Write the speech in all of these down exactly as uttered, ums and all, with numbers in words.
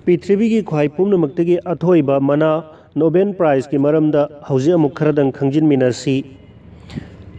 ꯄ꯭ꯔꯤꯊꯤꯕꯤꯒꯤ ꯈ꯭ꯋꯥꯏ ꯄꯨꯝꯅꯃꯛꯇꯒꯤ ꯑꯊꯣꯏꯕ ꯃꯅꯥ ꯅꯣꯕꯦꯜ ꯄ꯭ꯔꯥꯏꯖꯀꯤ ꯃꯔꯝꯗ ꯍꯧꯖꯤꯛ ꯑꯃꯨꯛ ꯈꯔꯗꯪ ꯈꯪꯖꯤꯟꯃꯤꯟꯅꯁꯤ꯫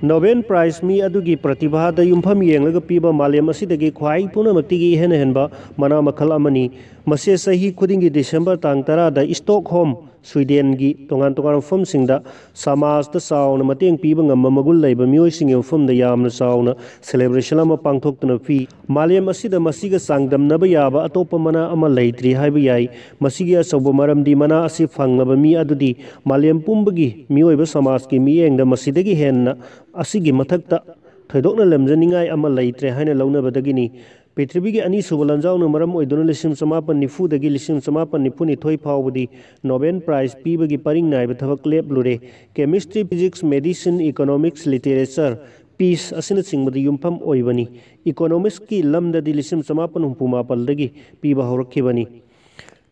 ꯅꯣꯕꯦꯜ ꯄ꯭ꯔꯥꯏꯖ ꯃꯤ ꯑꯗꯨꯒꯤ ꯄ꯭ꯔꯇꯤꯚꯥꯗ ꯌꯨꯝꯐꯝ ꯌꯦꯡꯂꯒ ꯄꯤꯕ ꯃꯥꯂꯦꯝ ꯑꯁꯤꯗꯒꯤ ꯈ꯭ꯋꯥꯏ ꯄꯨꯝꯅꯃꯛꯇꯒꯤ ꯏꯍꯦꯟ ꯍꯦꯟꯕ ꯃꯅꯥ ꯃꯈꯜ ꯑꯃꯅꯤ꯫ ꯃꯁꯤ ꯆꯍꯤ ꯈꯨꯗꯤꯡꯒꯤ ꯗꯤꯁꯦꯝꯕꯔ ꯇꯥꯡ ꯇꯔꯥꯗ ꯁ꯭ꯇꯣꯛꯍꯣꯝ, ꯁ꯭ꯋꯤꯗꯦꯟꯒꯤ ꯇꯣꯉꯥꯟ ꯇꯣꯉꯥꯟꯕ ꯃꯐꯝꯁꯤꯡꯗ ꯁꯃꯥꯖꯇ ꯆꯥꯎꯅ ꯃꯇꯦꯡ ꯄꯤꯕ ꯉꯝꯕ ꯃꯒꯨꯟ ꯂꯩꯕ ꯃꯤꯑꯣꯏꯁꯤꯡꯒꯤ ꯃꯐꯝꯗ ꯌꯥꯝꯅ ꯆꯥꯎꯅ ꯁꯦꯂꯦꯕ꯭ꯔꯦꯁꯟ ꯑꯃ ꯄꯥꯡꯊꯣꯛꯇꯨꯅ ꯄꯤ꯫ ꯃꯥꯂꯦꯝ ꯑꯁꯤꯗ ꯃꯁꯤꯒ ꯆꯥꯡꯗꯝꯅꯕ ꯌꯥꯕ ꯑꯇꯣꯞꯄ ꯃꯅꯥ ꯑꯃ ꯂꯩꯇ꯭ꯔꯤ ꯍꯥꯏꯕ ꯌꯥꯏ꯫ ꯃꯁꯤꯒꯤ ꯑꯆꯧꯕ ꯃꯔꯝꯗꯤ ꯃꯅꯥ ꯑꯁꯤ ꯐꯪꯂꯕ ꯃꯤ ꯑꯗꯨꯗꯤ ꯃꯥꯂꯦꯝ ꯄꯨꯝꯕꯒꯤ ꯃꯤꯑꯣꯏꯕ ꯁꯃꯥꯖꯀꯤ ꯃꯤꯠꯌꯦꯡꯗ ꯃꯁꯤꯗꯒꯤ ꯍꯦꯟꯅ ꯑꯁꯤꯒꯤ ꯃꯊꯛꯇ ꯊꯣꯏꯗꯣꯛꯅ ꯂꯝꯖꯅꯤꯡꯉꯥꯏ ꯑꯃ ꯂꯩꯇ꯭ꯔꯦ ꯍꯥꯏꯅ ꯂꯧꯅꯕꯗꯒꯤꯅꯤ꯫ ꯄ꯭ꯔꯤꯊꯤꯕꯤꯒꯤ ꯑꯅꯤꯁꯨꯕ ꯂꯥꯟꯖꯥꯎꯅ ꯃꯔꯝ ꯑꯣꯏꯗꯨꯅ ꯂꯤꯁꯤꯡ ꯆꯃꯥꯄꯟ ꯅꯤꯐꯨꯗꯒꯤ ꯂꯤꯁꯤꯡ ꯆꯃꯥꯄꯟ ꯅꯤꯐꯨꯅꯤꯊꯣꯏ ꯐꯥꯎꯕꯗꯤ ꯅꯣꯕꯦꯜ ꯄ꯭ꯔꯥꯏꯖ ꯄꯤꯕꯒꯤ ꯄꯔꯤꯡ ꯅꯥꯏꯕ ꯊꯕꯛ ꯂꯦꯞꯂꯨꯔꯦ꯫ Chemistry, physics, medicine, economics, literature, peace ꯑꯁꯤꯅꯆꯤꯡꯕꯗ ꯌꯨꯝꯐꯝ ꯑꯣꯏꯕꯅꯤ꯫ ꯏꯀꯣꯅꯣꯃꯤꯛꯁꯀꯤ ꯂꯝꯗꯗꯤ ꯂꯤꯁꯤꯡ ꯆꯃꯥꯄꯟ ꯍꯨꯝꯐꯨ ꯃꯥꯄꯜꯗꯒꯤ ꯄꯤꯕ ꯍꯧꯔꯛꯈꯤꯕꯅꯤ꯫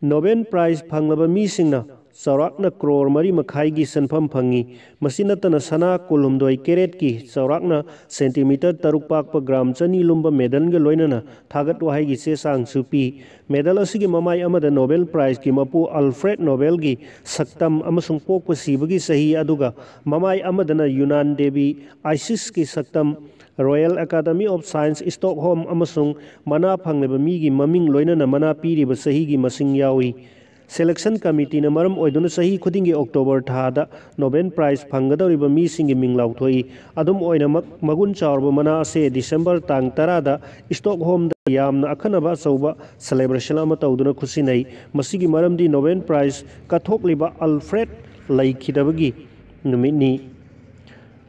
ꯅꯣꯕꯦꯜ ꯄ꯭ꯔꯥꯏꯖ ꯐꯪꯂꯕ ꯃꯤꯁꯤꯡꯅ ꯆꯥꯎꯔꯥꯛꯅ ꯀ꯭ꯔꯣꯔ ꯃꯔꯤ ꯃꯈꯥꯏꯒꯤ ꯁꯦꯟꯐꯝ ꯐꯪꯏ꯫ ꯃꯁꯤ ꯅꯠꯇꯅ ꯁꯅꯥ ꯀꯨꯟꯍꯨꯝꯗꯣꯏ ꯀꯦꯔꯦꯠꯀꯤ ꯆꯥꯎꯔꯥꯛꯅ ꯁꯦꯟꯇꯤꯃꯤꯇꯔ ꯇꯔꯨꯛ ꯄꯥꯛꯄ ꯒ꯭ꯔꯥꯝ ꯆꯅꯤ ꯂꯨꯝꯕ ꯃꯦꯗꯜꯒ ꯂꯣꯏꯅꯅ ꯊꯥꯒꯠ ꯋꯥꯍꯩꯒꯤ ꯆꯦ ꯆꯥꯡꯁꯨ ꯄꯤ꯫ ꯃꯦꯗꯜ ꯑꯁꯤꯒꯤ ꯃꯃꯥꯏ ꯑꯃꯗ ꯅꯣꯕꯦꯜ ꯄ꯭ꯔꯥꯏꯖꯀꯤ ꯃꯄꯨ ꯑꯜꯐ꯭ꯔꯦꯗ ꯅꯣꯕꯦꯜꯒꯤ ꯁꯛꯇꯝ ꯑꯃꯁꯨꯡ ꯄꯣꯛꯄ ꯁꯤꯕꯒꯤ ꯆꯍꯤ, ꯑꯗꯨꯒ ꯃꯃꯥꯏ ꯑꯃꯗꯅ ꯌꯨꯅꯥꯟ ꯗꯦꯕꯤ ꯑꯥꯏꯁꯤꯁꯀꯤ ꯁꯛꯇꯝ, ꯔꯣꯌꯦꯜ ꯑꯦꯀꯥꯗꯃꯤ ꯑꯣꯐ ꯁꯥꯏꯟꯁ, ꯁ꯭ꯇꯣꯛꯍꯣꯝ, ꯑꯃꯁꯨꯡ ꯃꯅꯥ ꯐꯪꯂꯤꯕ ꯃꯤꯒꯤ ꯃꯃꯤꯡ ꯂꯣꯏꯅꯅ ꯃꯅꯥ ꯄꯤꯔꯤꯕ ꯆꯍꯤꯒꯤ ꯃꯁꯤꯡ ꯌꯥꯎꯏ꯫ ꯁꯦꯂꯦꯛꯁꯟ ꯀꯃꯤꯇꯤꯅ ꯃꯔꯝ ꯑꯣꯏꯗꯨꯅ ꯆꯍꯤ ꯈꯨꯗꯤꯡꯒꯤ ꯑꯣꯛꯇꯣꯕꯔ ꯊꯥꯗ ꯅꯣꯕꯦꯜ ꯄ꯭ꯔꯥꯏꯖ ꯐꯪꯒꯗꯧꯔꯤꯕ ꯃꯤꯁꯤꯡꯒꯤ ꯃꯤꯡ ꯂꯥꯎꯊꯣꯛꯏ꯫ ꯑꯗꯨꯝ ꯑꯣꯏꯅꯃꯛ, ꯃꯒꯨꯟ ꯆꯥꯎꯔꯕ ꯃꯅꯥ ꯑꯁꯤ ꯗꯤꯁꯦꯝꯕꯔ ꯇꯥꯡ ꯇꯔꯥꯗ ꯁ꯭ꯇꯣꯛꯍꯣꯝꯗ ꯌꯥꯝꯅ ꯑꯈꯟꯅꯕ ꯑꯆꯧꯕ ꯁꯦꯂꯦꯕ꯭ꯔꯦꯁꯟ ꯑꯃ ꯇꯧꯗꯨꯅ ꯈꯨꯠꯁꯤꯟꯅꯩ꯫ ꯃꯁꯤꯒꯤ ꯃꯔꯝꯗꯤ ꯅꯣꯕꯦꯜ ꯄ꯭ꯔꯥꯏꯖ ꯀꯠꯊꯣꯛꯂꯤꯕ ꯑꯜꯐ꯭ꯔꯦꯗ ꯂꯩꯈꯤꯗꯕꯒꯤ ꯅꯨꯃꯤꯠꯅꯤ꯫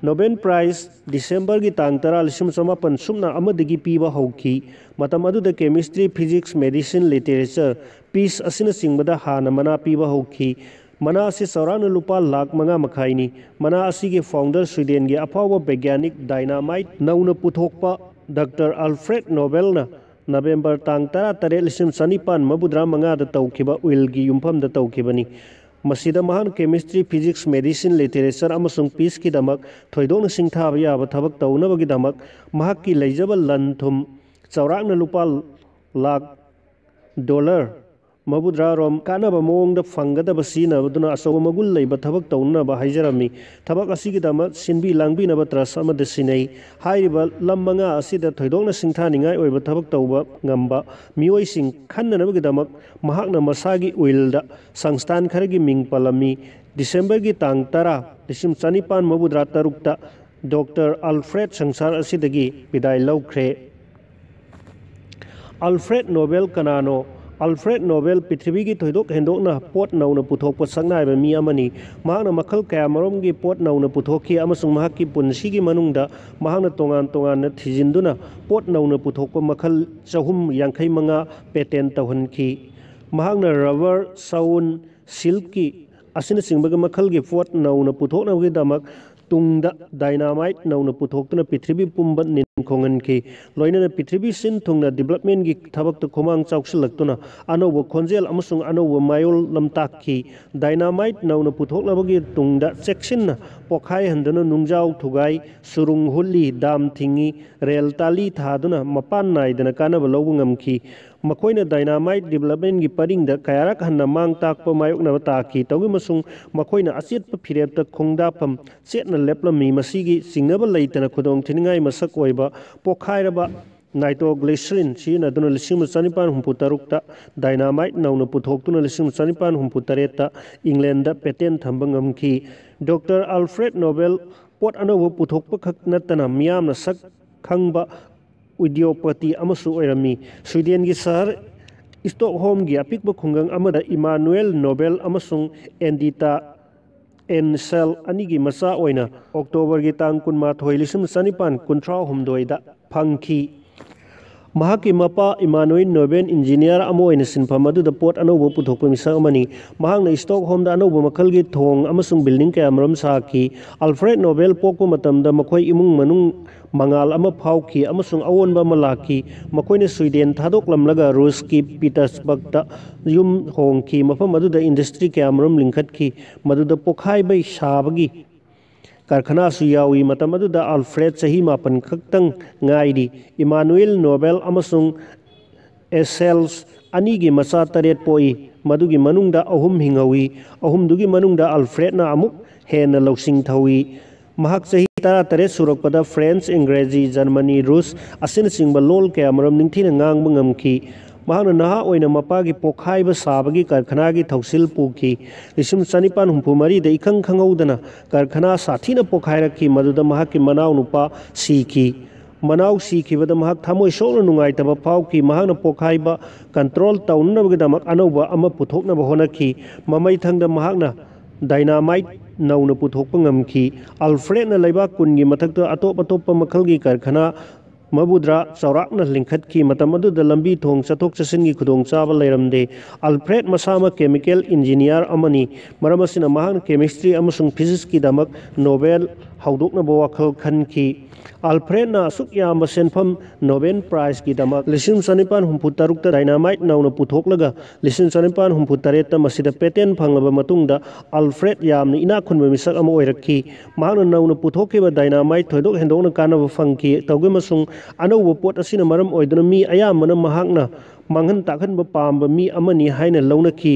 ꯅꯣꯕꯦꯜ ꯄ꯭ꯔꯥꯏꯖ ꯗꯤꯁꯦꯝꯕꯔꯒꯤ ꯇꯥꯡ ꯇꯔꯥ, ꯂꯤꯁꯤꯡ ꯆꯃꯥꯄꯟ ꯁꯨꯞꯅ ꯑꯃꯗꯒꯤ ꯄꯤꯕ ꯍꯧꯈꯤ꯫ ꯃꯇꯝ ꯑꯗꯨꯗ chemistry, physics, medicine, literature, peace ꯑꯁꯤꯅꯆꯤꯡꯕꯗ ꯍꯥꯟꯅ ꯃꯅꯥ ꯄꯤꯕ ꯍꯧꯈꯤ꯫ ꯃꯅꯥ ꯑꯁꯤ ꯆꯥꯎꯔꯥꯛꯅ ꯂꯨꯄꯥ ꯂꯥꯈ ꯃꯉꯥ ꯃꯈꯥꯏꯅꯤ꯫ ꯃꯅꯥ ꯑꯁꯤꯒꯤ ꯐꯥꯎꯟꯗꯔ ꯁ꯭ꯋꯤꯗꯦꯟꯒꯤ ꯑꯐꯥꯎꯕ ꯕꯩꯒ꯭ꯌꯥꯅꯤꯛ ꯗꯥꯏꯅꯥꯃꯥꯏꯠ ꯅꯧꯅ ꯄꯨꯊꯣꯛꯄ ꯗꯥꯛꯇꯔ ꯑꯜꯐ꯭ꯔꯦꯗ ꯅꯣꯕꯦꯜꯅ ꯅꯕꯦꯝꯕꯔ ꯇꯥꯡ ꯇꯔꯥꯇꯔꯦꯠ, ꯂꯤꯁꯤꯡ ꯆꯅꯤꯄꯥꯟ ꯃꯧꯗ꯭ꯔꯥ ꯃꯉꯥꯗ ꯇꯧꯈꯤꯕ ꯋꯤꯜꯒꯤ ꯌꯨꯝꯐꯝꯗ ꯇꯧꯈꯤꯕꯅꯤ꯫ ꯃꯁꯤꯗ ꯃꯍꯥꯛ ꯀꯦꯃꯤꯁꯇ꯭ꯔꯤ, ꯐꯤꯖꯤꯛꯁ, ꯃꯦꯗꯤꯁꯤꯟ, ꯂꯤꯇꯔꯦꯆꯔ ꯑꯃꯁꯨꯡ ꯄꯤꯁꯀꯤꯗꯃꯛ ꯊꯣꯏꯗꯣꯛꯅ ꯁꯤꯡꯊꯥꯕ ꯌꯥꯕ ꯊꯕꯛ ꯇꯧꯅꯕꯒꯤꯗꯃꯛ ꯃꯍꯥꯛꯀꯤ ꯂꯩꯖꯕ ꯂꯟ ꯊꯨꯝ ꯆꯥꯎꯔꯥꯛꯅ ꯂꯨꯄꯥ ꯂꯥꯈ ꯗꯣꯂꯔ ꯃꯕꯨꯗ꯭ꯔꯥꯔꯣꯝ ꯀꯥꯟꯅꯕ ꯃꯑꯣꯡꯗ ꯐꯪꯒꯗꯕ ꯁꯤꯖꯤꯟꯅꯕꯗꯨꯅ ꯑꯆꯧꯕ ꯃꯒꯨꯟ ꯂꯩꯕ ꯊꯕꯛ ꯇꯧꯅꯅꯕ ꯍꯥꯏꯖꯔꯝꯃꯤ꯫ ꯊꯕꯛ ꯑꯁꯤꯒꯤꯗꯃꯛ ꯁꯤꯟꯕꯤ ꯂꯥꯡꯕꯤꯅꯕ ꯇ꯭ꯔꯁ ꯑꯃꯗ ꯁꯤꯟꯅꯩ꯫ ꯍꯥꯏꯔꯤꯕ ꯂꯝ ꯃꯉꯥ ꯑꯁꯤꯗ ꯊꯣꯏꯗꯣꯛꯅ ꯁꯤꯡꯊꯥꯅꯤꯡꯉꯥꯏ ꯑꯣꯏꯕ ꯊꯕꯛ ꯇꯧꯕ ꯉꯝꯕ ꯃꯤꯑꯣꯏꯁꯤꯡ ꯈꯟꯅꯅꯕꯒꯤꯗꯃꯛ ꯃꯍꯥꯛꯅ ꯃꯁꯥꯒꯤ ꯋꯤꯜꯗ ꯁꯪꯁꯊꯥꯟ ꯈꯔꯒꯤ ꯃꯤꯡ ꯄꯜꯂꯝꯃꯤ꯫ ꯗꯤꯁꯦꯝꯕꯔꯒꯤ ꯇꯥꯡ ꯇꯔꯥ, ꯂꯤꯁꯤꯡ ꯆꯅꯤꯄꯥꯟ ꯃꯧꯗ꯭ꯔꯥ ꯇꯔꯨꯛꯇ ꯗꯣꯛꯇꯔ ꯑꯜꯐ꯭ꯔꯦꯗ ꯁꯪꯁꯥꯔ ꯑꯁꯤꯗꯒꯤ ꯕꯤꯗꯥꯏ ꯂꯧꯈ꯭ꯔꯦ꯫ ꯑꯜꯐ꯭ꯔꯦꯗ ꯅꯣꯕꯦꯜ ꯀꯅꯥꯅꯣ? ꯑꯜꯐ꯭ꯔꯦꯗ ꯅꯣꯕꯦꯜ ꯄ꯭ꯔꯤꯊꯤꯕꯤꯒꯤ ꯊꯣꯏꯗꯣꯛ ꯍꯦꯟꯗꯣꯛꯅ ꯄꯣꯠ ꯅꯧꯅ ꯄꯨꯊꯣꯛꯄ ꯁꯛꯅꯥꯏꯕ ꯃꯤ ꯑꯃꯅꯤ꯫ ꯃꯍꯥꯛꯅ ꯃꯈꯜ ꯀꯌꯥꯃꯔꯣꯝꯒꯤ ꯄꯣꯠ ꯅꯧꯅ ꯄꯨꯊꯣꯛꯈꯤ ꯑꯃꯁꯨꯡ ꯃꯍꯥꯛꯀꯤ ꯄꯨꯟꯁꯤꯒꯤ ꯃꯅꯨꯡꯗ ꯃꯍꯥꯛꯅ ꯇꯣꯉꯥꯟ ꯇꯣꯉꯥꯟꯅ ꯊꯤꯖꯤꯟꯗꯨꯅ ꯄꯣꯠ ꯅꯧꯅ ꯄꯨꯊꯣꯛꯄ ꯃꯈꯜ ꯆꯍꯨꯝ ꯌꯥꯡꯈꯩ ꯃꯉꯥ ꯄꯦꯇꯦꯟ ꯇꯧꯍꯟꯈꯤ꯫ ꯃꯍꯥꯛꯅ ꯔꯕꯔ, ꯁꯎꯟ, ꯁꯤꯜꯛꯀꯤ ꯑꯁꯤꯅꯆꯤꯡꯕꯒꯤ ꯃꯈꯜꯒꯤ ꯄꯣꯠ ꯅꯧꯅ ꯄꯨꯊꯣꯛꯅꯕꯒꯤꯗꯃꯛ ꯇꯨꯡꯗ ꯗꯥꯏꯅꯥꯃꯥꯏꯠ ꯅꯧꯅ ꯄꯨꯊꯣꯛꯇꯨꯅ ꯄ꯭ꯔꯤꯊꯤꯕꯤ ꯄꯨꯝꯕ ꯅꯤꯡꯈꯣꯡꯍꯟꯈꯤ꯫ ꯂꯣꯏꯅꯅ ꯄ꯭ꯔꯤꯊꯤꯕꯤ ꯁꯤꯟ ꯊꯨꯡꯅ ꯗꯤꯕꯂꯞꯃꯦꯟꯒꯤ ꯊꯕꯛꯇ ꯈꯨꯃꯥꯡ ꯆꯥꯎꯁꯤꯜꯂꯛꯇꯨꯅ ꯑꯅꯧꯕ ꯈꯣꯟꯖꯦꯜ ꯑꯃꯁꯨꯡ ꯑꯅꯧꯕ ꯃꯌꯣꯜ ꯂꯝꯇꯥꯛꯈꯤ꯫ ꯗꯥꯏꯅꯥꯃꯥꯏꯠ ꯅꯧꯅ ꯄꯨꯊꯣꯛꯅꯕꯒꯤ ꯇꯨꯡꯗ ꯆꯦꯛꯁꯤꯟꯅ ꯄꯣꯈꯥꯏꯍꯟꯗꯨꯅ ꯅꯨꯡꯖꯥꯎ ꯊꯨꯒꯥꯏ, ꯁꯨꯔꯨꯡ ꯍꯨꯠꯂꯤ, ꯗꯥꯝ ꯊꯤꯡꯉꯤ, ꯔꯦꯜ ꯇꯥꯂꯤ ꯊꯥꯗꯨꯅ ꯃꯄꯥꯟ ꯅꯥꯏꯗꯅ ꯀꯥꯟꯅꯕ ꯂꯧꯕ ꯉꯝꯈꯤ꯫ ꯃꯈꯣꯏꯅ ꯗꯥꯏꯅꯥꯃꯥꯏꯠ ꯗꯤꯕꯂꯞꯃꯦꯟꯒꯤ ꯄꯔꯤꯡꯗ ꯀꯌꯥꯔꯛ ꯍꯟꯅ ꯃꯥꯡ ꯇꯥꯛꯄ ꯃꯥꯌꯣꯛꯅꯕ ꯇꯥꯈꯤ꯫ ꯇꯧꯏꯃꯁꯨꯡ ꯃꯈꯣꯏꯅ ꯑꯆꯦꯠꯄ ꯐꯤꯔꯦꯞꯇ ꯈꯣꯡꯗꯥꯐꯝ ꯆꯦꯠꯅ ꯂꯦꯞꯂꯝꯃꯤ꯫ ꯃꯁꯤꯒꯤ ꯆꯤꯡꯅꯕ ꯂꯩꯇꯅ ꯈꯨꯗꯣꯡꯊꯤꯅꯤꯡꯉꯥꯏ ꯃꯁꯛ ꯑꯣꯏꯕ ꯄꯣꯈꯥꯏꯔꯕ ꯅꯥꯏꯇ꯭ꯔꯣꯒ꯭ꯂꯤꯁꯔꯤꯟ ꯁꯤꯖꯤꯟꯅꯗꯨꯅ ꯂꯤꯁꯤꯡ ꯑꯃ ꯆꯅꯤꯄꯥꯟ ꯍꯨꯝꯐꯨ ꯇꯔꯨꯛꯇ ꯗꯥꯏꯅꯥꯃꯥꯏꯠ ꯅꯧꯅ ꯄꯨꯊꯣꯛꯇꯨꯅ ꯂꯤꯁꯤꯡ ꯑꯃ ꯆꯅꯤꯄꯥꯟ ꯍꯨꯝꯐꯨ ꯇꯔꯦꯠꯇ ꯏꯪꯂꯦꯟꯗ ꯄꯦꯇꯦꯟ ꯊꯝꯕ ꯉꯝꯈꯤ꯫ ꯗꯣꯛꯇꯔ ꯑꯜꯐ꯭ꯔꯦꯗ ꯅꯣꯕꯦꯜ ꯄꯣꯠ ꯑꯅꯧꯕ ꯄꯨꯊꯣꯛꯄ ꯈꯛ ꯅꯠꯇꯅ ꯃꯤꯌꯥꯝꯅ ꯁꯛ ꯈꯪꯕ ꯎꯗ꯭ꯌꯣꯒꯄꯇꯤ ꯑꯃꯁꯨ ꯑꯣꯏꯔꯝꯃꯤ꯫ ꯁ꯭ꯋꯤꯗꯦꯟꯒꯤ ꯁꯍꯔ ꯁ꯭ꯇꯣꯛꯍꯣꯝꯒꯤ ꯑꯄꯤꯛꯄ ꯈꯨꯡꯒꯪ ꯑꯃꯗ ꯏꯃꯥꯅꯨꯑꯦꯜ ꯅꯣꯕꯦꯜ ꯑꯃꯁꯨꯡ ꯑꯦꯟꯗꯤꯇꯥ ꯑꯦꯟꯁꯦꯜ ꯑꯅꯤꯒꯤ ꯃꯆꯥ ꯑꯣꯏꯅ ꯑꯣꯛꯇꯣꯕꯔꯒꯤ ꯇꯥꯡ ꯀꯨꯟꯃꯥꯊꯣꯏ, ꯂꯤꯁꯤꯡ ꯆꯅꯤꯄꯥꯟ ꯀꯨꯟꯊ꯭ꯔꯥ ꯍꯨꯝꯗꯣꯏꯗ ꯐꯪꯈꯤ꯫ ꯃꯍꯥꯛꯀꯤ ꯃꯄꯥ ꯏꯃꯥꯅꯨꯑꯦꯜ ꯅꯣꯕꯦꯜ ꯏꯟꯖꯤꯅꯤꯌꯥꯔ ꯑꯃ ꯑꯣꯏꯅ ꯁꯤꯟꯐꯝ ꯑꯗꯨꯗ ꯄꯣꯠ ꯑꯅꯧꯕ ꯄꯨꯊꯣꯛꯄ ꯃꯤꯁꯛ ꯑꯃꯅꯤ꯫ ꯃꯍꯥꯛꯅ ꯁ꯭ꯇꯣꯛꯍꯣꯝꯗ ꯑꯅꯧꯕ ꯃꯈꯜꯒꯤ ꯊꯣꯡ ꯑꯃꯁꯨꯡ ꯕꯤꯜꯗꯤꯡ ꯀꯌꯥꯃꯔꯨꯝ ꯁꯥꯈꯤ꯫ ꯑꯜꯐ꯭ꯔꯦꯗ ꯅꯣꯕꯦꯜ ꯄꯣꯛꯄ ꯃꯇꯝꯗ ꯃꯈꯣꯏ ꯏꯃꯨꯡ ꯃꯅꯨꯡ ꯃꯉꯥꯜ ꯑꯃ ꯐꯥꯎꯈꯤ ꯑꯃꯁꯨꯡ ꯑꯑꯣꯟꯕ ꯑꯃ ꯂꯥꯛꯈꯤ꯫ ꯃꯈꯣꯏꯅ ꯁ꯭ꯋꯤꯗꯦꯟ ꯊꯥꯗꯣꯛꯂꯝꯂꯒ ꯔꯨꯁꯀꯤ ꯄꯤꯇꯔꯁꯕꯔꯒꯇ ꯌꯨꯝ ꯍꯣꯡꯈꯤ, ꯃꯐꯝ ꯑꯗꯨꯗ ꯏꯟꯗꯁꯇ꯭ꯔꯤ ꯀꯌꯥꯃꯔꯨꯝ ꯂꯤꯡꯈꯠꯈꯤ꯫ ꯃꯗꯨꯗ ꯄꯣꯈꯥꯏꯕꯩ ꯁꯥꯕꯒꯤ ꯀꯔꯈꯅꯥꯁꯨ ꯌꯥꯎꯏ꯫ ꯃꯇꯝ ꯑꯗꯨꯗ ꯑꯜꯐ꯭ꯔꯦꯗ ꯆꯍꯤ ꯃꯥꯄꯟ ꯈꯛꯇꯪ ꯉꯥꯏꯔꯤ꯫ ꯏꯃꯥꯅꯨꯑꯦꯜ ꯅꯣꯕꯦꯜ ꯑꯃꯁꯨꯡ ꯑꯦꯁꯦꯜꯁ ꯑꯅꯤꯒꯤ ꯃꯆꯥ ꯇꯔꯦꯠ ꯄꯣꯛꯏ꯫ ꯃꯗꯨꯒꯤ ꯃꯅꯨꯡꯗ ꯑꯍꯨꯝ ꯍꯤꯡꯍꯧꯏ꯫ ꯑꯍꯨꯝꯗꯨꯒꯤ ꯃꯅꯨꯡꯗ ꯑꯜꯐ꯭ꯔꯦꯗꯅ ꯑꯃꯨꯛ ꯍꯦꯟꯅ ꯂꯧꯁꯤꯡ ꯊꯧꯏ꯫ ꯃꯍꯥꯛ ꯆꯍꯤ ꯇꯔꯥꯇꯔꯦꯠ ꯁꯨꯔꯛꯄꯗ ꯐ꯭ꯔꯦꯟꯁ, ꯏꯪꯒ꯭ꯔꯦꯖꯤ, ꯖꯔꯃꯅꯤ, ꯔꯨꯁ ꯑꯁꯤꯅꯆꯤꯡꯕ ꯂꯣꯜ ꯀꯌꯥꯃꯔꯨꯝ ꯅꯤꯡꯊꯤꯅ ꯉꯥꯡꯕ ꯉꯝꯈꯤ꯫ ꯃꯍꯥꯛꯅ ꯅꯍꯥ ꯑꯣꯏꯅ ꯃꯄꯥꯒꯤ ꯄꯣꯛꯈꯥꯏꯕ ꯁꯥꯕꯒꯤ ꯀꯔꯈꯅꯥꯒꯤ ꯊꯧꯁꯤꯜ ꯄꯨꯈꯤ꯫ ꯂꯤꯁꯤꯡ ꯆꯅꯤꯄꯥꯟ ꯍꯨꯝꯐꯨ ꯃꯔꯤꯗ ꯏꯈꯪ ꯈꯪꯍꯧꯗꯅ ꯀꯔꯈꯅꯥ ꯁꯥꯊꯤꯅ ꯄꯣꯛꯈꯥꯏꯔꯛꯈꯤ, ꯃꯗꯨꯗ ꯃꯍꯥꯛꯀꯤ ꯃꯅꯥꯎꯅꯨꯄꯥ ꯁꯤꯈꯤ꯫ ꯃꯅꯥꯎ ꯁꯤꯈꯤꯕꯗ ꯃꯍꯥꯛ ꯊꯃꯣꯏ ꯁꯣꯛꯅ ꯅꯨꯡꯉꯥꯏꯇꯕ ꯐꯥꯎꯈꯤ꯫ ꯃꯍꯥꯛꯅ ꯄꯣꯛꯈꯥꯏꯕ ꯀꯟꯇ꯭ꯔꯣꯜ ꯇꯧꯅꯅꯕꯒꯤꯗꯃꯛ ꯑꯅꯧꯕ ꯑꯃ ꯄꯨꯊꯣꯛꯅꯕ ꯍꯣꯠꯅꯈꯤ꯫ ꯃꯃꯩꯊꯪꯗ ꯃꯍꯥꯛꯅ ꯗꯥꯏꯅꯥꯃꯥꯏꯠ ꯅꯧꯅ ꯄꯨꯊꯣꯛꯄ ꯉꯝꯈꯤ꯫ ꯑꯜꯐ꯭ꯔꯦꯗꯅ ꯂꯩꯕꯥꯛ ꯀꯨꯟꯒꯤ ꯃꯊꯛꯇ ꯑꯇꯣꯞ ꯑꯇꯣꯞꯄ ꯃꯈꯜꯒꯤ ꯀꯔꯈꯅꯥ ꯃꯕꯨꯗ꯭ꯔꯥ ꯆꯥꯎꯔꯥꯛꯅ ꯂꯤꯡꯈꯠꯈꯤ꯫ ꯃꯇꯝ ꯑꯗꯨꯗ ꯂꯝꯕꯤ ꯊꯣꯡ ꯆꯠꯊꯣꯛ ꯆꯠꯁꯤꯟꯒꯤ ꯈꯨꯗꯣꯡꯆꯥꯕ ꯂꯩꯔꯝꯗꯦ꯫ ꯑꯜꯐ꯭ꯔꯦꯗ ꯃꯁꯥꯃꯛ ꯀꯦꯃꯤꯀꯦꯜ ꯏꯟꯖꯤꯅꯤꯌꯥꯔ ꯑꯃꯅꯤ꯫ ꯃꯔꯝ ꯑꯁꯤꯅ ꯃꯍꯥꯛꯅ ꯀꯦꯃꯤꯁꯇ꯭ꯔꯤ ꯑꯃꯁꯨꯡ ꯐꯤꯖꯤꯛꯁꯀꯤꯗꯃꯛ ꯅꯣꯕꯦꯜ ꯍꯧꯗꯣꯛꯅꯕ ꯋꯥꯈꯜ ꯈꯟꯈꯤ꯫ ꯑꯜꯐ꯭ꯔꯦꯗꯅ ꯑꯁꯨꯛ ꯌꯥꯝꯕ ꯁꯦꯟꯐꯝ ꯅꯣꯕꯦꯜ ꯄ꯭ꯔꯥꯏꯖꯀꯤꯗꯃꯛ ꯂꯤꯁꯤꯡ ꯆꯅꯤꯄꯥꯟ ꯍꯨꯝꯐꯨ ꯇꯔꯨꯛꯇ ꯗꯥꯏꯅꯥꯃꯥꯏꯠ ꯅꯧꯅ ꯄꯨꯊꯣꯛꯂꯒ ꯂꯤꯁꯤꯡ ꯆꯅꯤꯄꯥꯟ ꯍꯨꯝꯐꯨ ꯇꯔꯦꯠꯇ ꯃꯁꯤꯗ ꯄꯦꯇꯦꯟ ꯐꯪꯂꯕ ꯃꯇꯨꯡꯗ ꯑꯜꯐ꯭ꯔꯦꯗ ꯌꯥꯝꯅ ꯏꯅꯥꯛ ꯈꯨꯟꯕ ꯃꯤꯁꯛ ꯑꯃ ꯑꯣꯏꯔꯛꯈꯤ꯫ ꯃꯍꯥꯛꯅ ꯅꯧꯅ ꯄꯨꯊꯣꯛꯈꯤꯕ ꯗꯥꯏꯅꯥꯃꯥꯏꯠ ꯊꯣꯏꯗꯣꯛ ꯍꯦꯟꯗꯣꯛꯅ ꯀꯥꯟꯅꯕ ꯐꯪꯈꯤ꯫ ꯇꯧꯕ ꯑꯃꯁꯨꯡ ꯑꯅꯧꯕ ꯄꯣꯠ ꯑꯁꯤꯅ ꯃꯔꯝ ꯑꯣꯏꯗꯨꯅ ꯃꯤ ꯑꯌꯥꯝꯕꯅ ꯃꯍꯥꯛꯅ ꯃꯥꯡꯍꯟ ꯇꯥꯛꯍꯟꯕ ꯄꯥꯝꯕ ꯃꯤ ꯑꯃꯅꯤ ꯍꯥꯏꯅ ꯂꯧꯅꯈꯤ꯫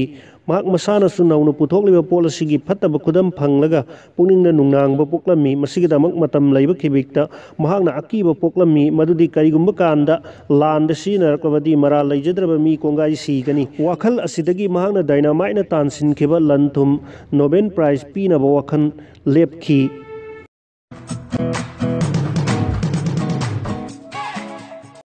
ꯃꯍꯥꯛ ꯃꯁꯥꯅꯁꯨ ꯅꯧꯅ ꯄꯨꯊꯣꯛꯂꯤꯕ ꯄꯣꯠ ꯑꯁꯤꯒꯤ ꯐꯠꯇꯕ ꯈꯨꯗꯝ ꯐꯪꯂꯒ ꯄꯨꯛꯅꯤꯡꯗ ꯅꯨꯡꯅꯥꯡꯕ ꯄꯣꯛꯂꯝꯃꯤ꯫ ꯃꯁꯤꯒꯤꯗꯃꯛ ꯃꯇꯝ ꯂꯩꯕ ꯈꯤꯕꯤꯛꯇ ꯃꯍꯥꯛꯅ ꯑꯀꯤꯕ ꯄꯣꯛꯂꯝꯃꯤ, ꯃꯗꯨꯗꯤ ꯀꯔꯤꯒꯨꯝꯕ ꯀꯥꯟꯗ ꯂꯥꯟꯗ ꯁꯤꯖꯤꯟꯅꯔꯛꯂꯕꯗꯤ ꯃꯔꯥꯜ ꯂꯩꯖꯗ꯭ꯔꯕ ꯃꯤ ꯀꯣꯡꯒꯥꯏ ꯁꯤꯒꯅꯤ꯫ ꯋꯥꯈꯜ ꯑꯁꯤꯗꯒꯤ ꯃꯍꯥꯛꯅ ꯗꯥꯏꯅꯥꯃꯥꯏꯠꯅ ꯇꯥꯟꯁꯤꯟꯈꯤꯕ ꯂꯟ ꯊꯨꯝ ꯅꯣꯕꯦꯜ ꯄ꯭ꯔꯥꯏꯖ ꯄꯤꯅꯕ ꯋꯥꯈꯜ ꯂꯦꯞꯈꯤ꯫